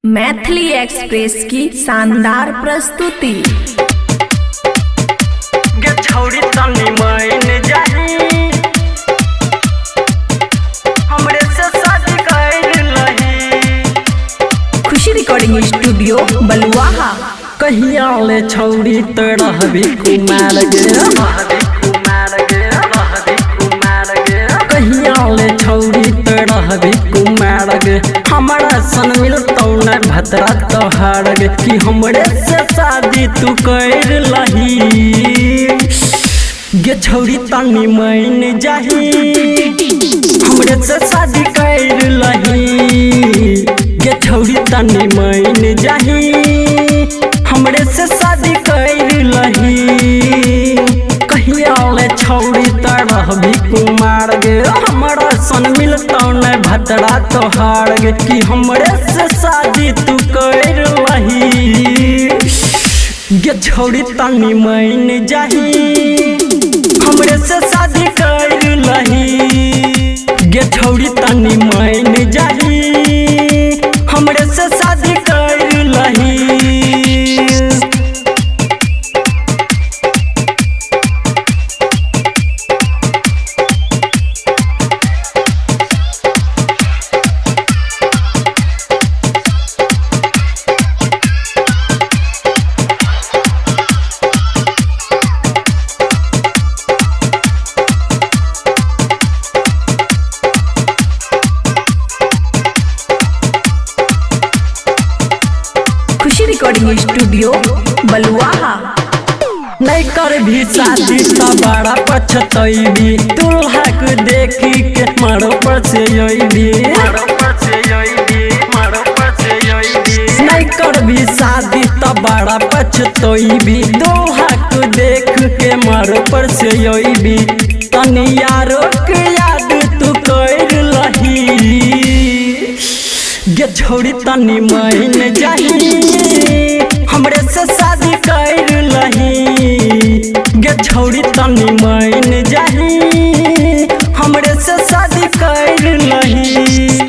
Maithili express की शानदार प्रस्तुति। गे छौरी तनी मान जाही, हमरे से शादी कर लही। खुशी रिकॉर्डिंग स्टूडियो बलुआहा। कहिया ले छौरी तो रहबी कुमार गे, कुमार गे, रहबी कुमार गे। कहिया ले छौरी तो रहबी कुमार गे, हमारा सन मिलतौ न भतरा तोहार गे, कि हमरे से शादी तू कर लही। गे छौरी तनी मान जाही, हमरे से शादी कर लही। गे छौरी तनी मान जाही, हमरे से शादी कर लही। कहिया ले छौरी त रहबी कुमार गे, हमरा सन मिलतौ न भतरा तोहार गे, कि हमरे से शादी तू कर लही। गे छौरी तनी मान जाही, हमरे से शादी कर लही। गे छौरी तनी मान जाही, हमरे से शादी कर लही। खुशी रिकॉर्डिंग स्टूडियो बलुआहा। नहीं कर भी शादी तो बड़ा पछतैबी, दुल्हा के देखी के मारो पर से अइबी। नहीं कर भी शादी तो बड़ा पछतैबी, दुल्हा के देख के मारो पर से अइबी। तनी यारो के याद तू कर लही। गे छौरी तनी मान जाही, हमरे से शादी कर लही। गे छौरी तनी मान जाही, हमरे से शादी कर लही।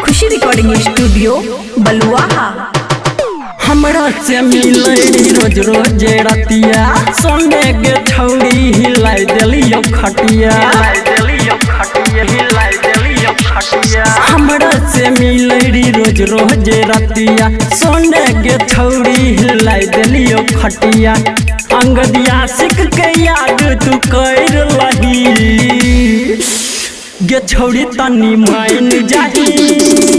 खुशी रिकॉर्डिंग स्टूडियो बलुआहा। हमरा से मिलै रोज रोज रतिया, सोने के छौरी हिलाई देलियो खटिया। हमरा से मिलै रोज रोज रतिया, सोने के छौरी हिलाई देलियो खटिया। अंगदिया सिख के याद तू कर लही। गे छौरी तनी मान जाही,